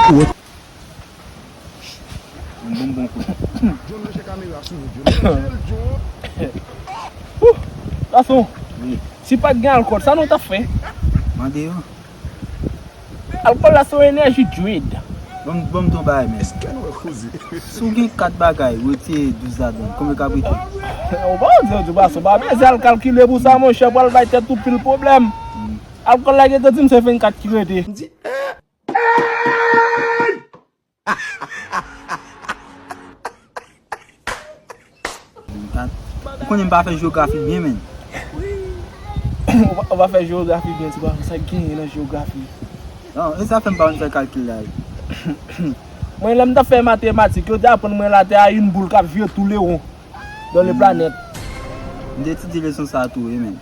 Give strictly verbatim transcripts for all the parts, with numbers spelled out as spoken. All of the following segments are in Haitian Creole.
Yon bonbon kout. John, ranje kamera sou ou, John. Ranje l, John. Wouh! Gason, wi, si pa t gen alkòl, sa nou t ap fè? Mande yo. Alkòl la se yon enèji druid. Ban m, ban m di w yon bagay, men. Èske nou wè koze? Si w gen kat bagay, retire douz ladan l, konbyen k ap rete? Ou pa di, ou di, gason, pa bezwen al kalkile pou sa, monchè, pral bay tèt ou pil pwoblèm. Hmm. Alkòl la gentan di m se vennkat ki rete. M di, eh! Ou konnen m pa fè jewografi byen, men. Ou pa, ou pa fè jewografi byen, ti bwa, sa k genyen nan jewografi? Non, e sa fè m pa konn fè kalkil la. Mwen, lè m t ap fè matematik, yo te aprann mwen latè a yon boul k ap vire toulewon dans les planètes. M te etidye leson sa a tou, wi, men.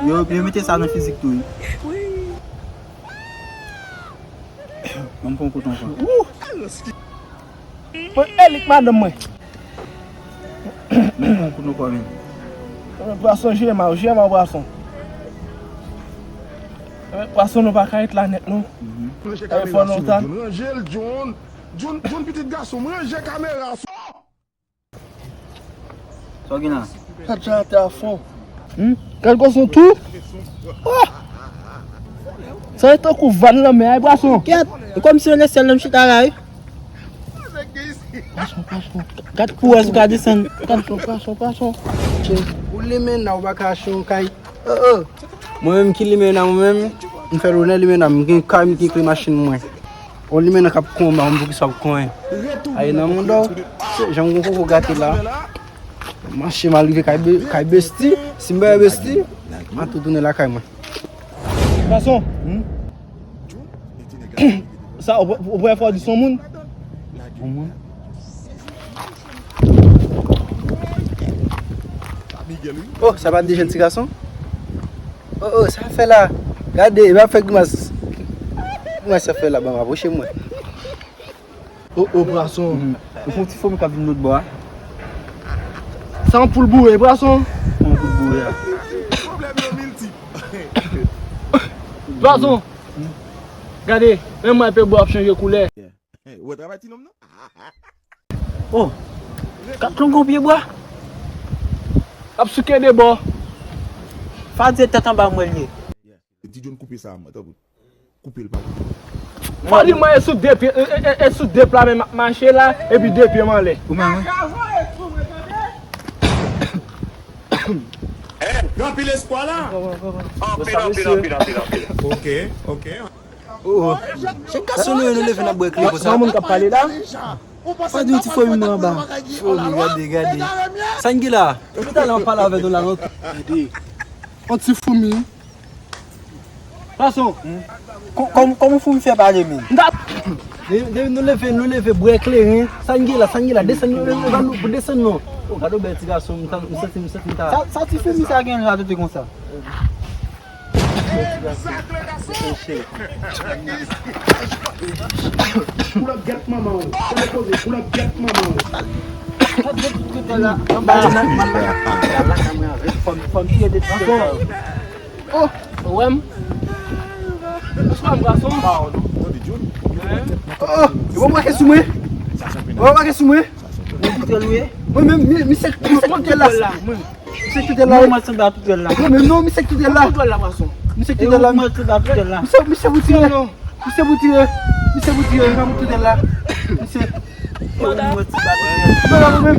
Yo, yo mete sa nan fizik tou, wi. Ban m pran kout ankò. Wouh! Mwen, Elik madanm mwen. Ban m pran kout ankò, men. Pwason, jema, jema pwason. Pwason, nou pa ka ret la nèt, non. Mhm. Ranje kamera sou John. Ranje l, John. John, John, pitit gason m, ranje kamera sou. Sa w gen la? Gad jan atè a fon. Hmm? Gad gason tou. Ah! Sa e tankou vàn lanmè a, e pwason. Kèt! E kòmsi se lesyèl nan m chita la, wi. Pwason, pwason. Gad kouwè si w ka desann. Gad pwason, pwason. Ou limen nan, ou pa ka achte yon kay. Oh, oh. Mwen menm ki limen nan mwen menm, m fè lonè limen nan, m gen kay, m gen kle machin mwen. On limen nan k ap konba, m poukisa w konyen. Aye nan mond ou, se jan m gon koko gate la. Mache m al rive kay be-, kay besti, si m pa wè besti, m a tou tounen lakay mwen. Gason, hmm? Sa, ou, ou premye fwa w di se yon moun? Yon moun? Oh, sa pa de jèn ti gason? Oh, oh, sa fè la? Gade, e pa fè grimas. Grimas sa fè la, ban m apwoche mwen. Oh, oh, pwason. Mhm. Ou fè yon ti fomi k ap vin lòt bò a. Sa yon poul boure, pwason. Yon poul boure a. Pwason. Gade, menm mwen epe bò ap chanje koulè. Ou wè travay ti nonm nan? Oh, kat longon pye bwa. Ap souke de bò. Fadye tèt anba mwen l ye. Ti John koupe sa a mwen, tanpri. Koupe l pa. Fò di mwen e sou de pye, e, e, e, e sou de pla men m ap mache la, epi de pye m anlè. Ou menm, wi. Gen anpil espwa la. Anpil, anpil, anpil, anpil, anpil. Ok, ok. Oh, oh. Se gason nou ye, nou leve n ap bwè kleren konsa. Sa moun k ap pale la? Pa di yon ti fomi mwen anba. Fomi, gade, gade. Sa n gen la? Depi talè m ap pale avè nou la, non. Gade. Yon ti fomi. Pwason. Kò-, kòm, kòman fomi fè pale menm? M t ap. De-, depi nou leve, nou leve bwè kleren. Sa n gen la, sa n gen la? Desann, nou, nou, nou, nou, desann non. Oh, gade yon bèl ti gason, m santi, m santi m ta. Sa, sa ti fomi sa gen la tete konsa? Koulè gèt manman w. Koulè poze, koulè gèt manman w. Fòm, fòm tiye de ti sa yo. Oh, ou wè m? Ou wè m, gason? Oh, oh, yo pa brake sou mwen. Yo pa brake sou mwen. Mwen tou tèl ou ye? Mwen menm, mi-, misye, misye ki te la. Misye ki te la. Non, mwen sanble a tou tèl la. Mwen menm non, misye ki te la. Misye ki te la. Misye, misye pou tire. Misye pou tire. Misye pou tire. Misye pou tire. Misye. Mwen menm.